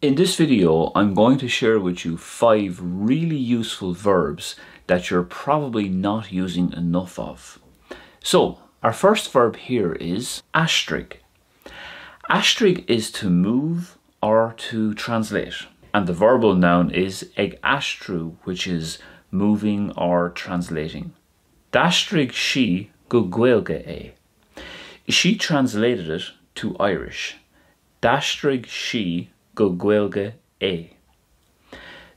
In this video, I'm going to share with you five really useful verbs that you're probably not using enough of. So, our first verb here is aistrigh. Aistrigh is to move or to translate. And the verbal noun is ag aistriú, which is moving or translating. D'aistrigh sí go Gaeilge é. She translated it to Irish. D'aistrigh sí go Gaeilge é.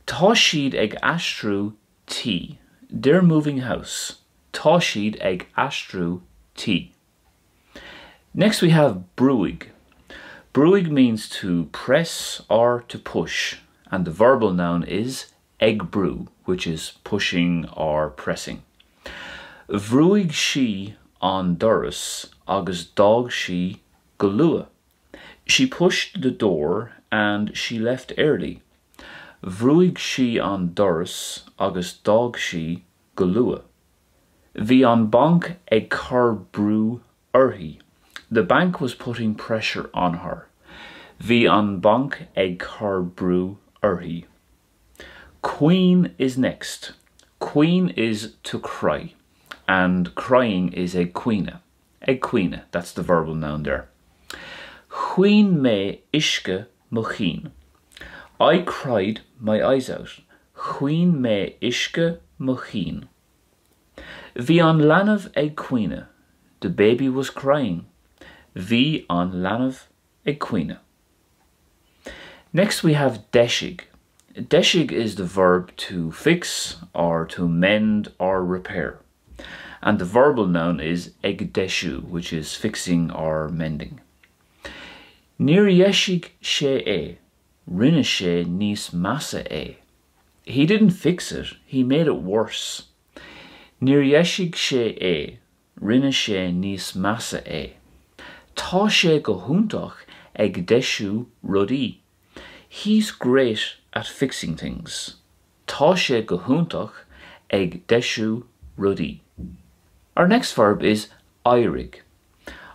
Tá siad ag aistriú tí. They're moving house. Tá siad ag aistriú tí. Next we have brúigh. Brúigh means to press or to push, and the verbal noun is ag brú, which is pushing or pressing. Bhrúigh sí an doras agus d'fhág sí go luath. She pushed the door and she left early. Bhrúigh sí an doras agus d'fhág sí go luath. Bhí an banc ag cur brú uirthi. The bank was putting pressure on her. Bhí an banc ag cur brú uirthi. Caoin is next. Caoin is to cry, and crying is ag caoineadh. Ag caoineadh, that's the verbal noun there. Chaoin mé uisce mo chinn. I cried my eyes out. Chaoin mé uisce mo chinn. Bhí an leanbh ag caoineadh. The baby was crying. Bhí an leanbh ag caoineadh. Next we have deisigh. Deisigh is the verb to fix or to mend or repair. And the verbal noun is ag deisiú, which is fixing or mending. Níor dheisigh sé é, rinne sé níos measa é. He didn't fix it, he made it worse. Níor dheisigh sé é, rinne sé níos measa é. Tá sé go hiontach ag deisiú rudaí. He's great at fixing things. Tá sé go hiontach ag deisiú rudaí. Our next verb is éirigh.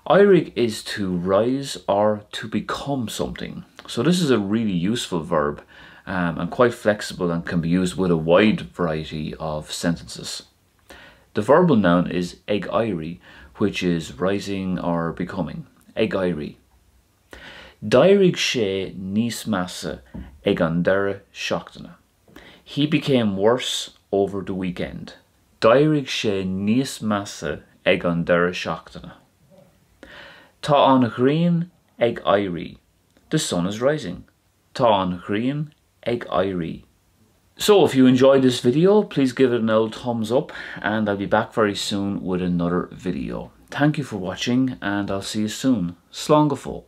Éirigh is to rise or to become something. So this is a really useful verb um, and quite flexible and can be used with a wide variety of sentences. The verbal noun is ag éirí, which is rising or becoming. Ag éirí. D'éirigh sé níos measa ag an deireadh seachtaine. He became worse over the weekend. D'éirigh sé níos measa ag an deireadh seachtaine. Tá an ghrian ag éirí. The sun is rising. Tá an ghrian ag éirí. So if you enjoyed this video, please give it an old thumbs up and I'll be back very soon with another video. Thank you for watching and I'll see you soon. Slán go fóill.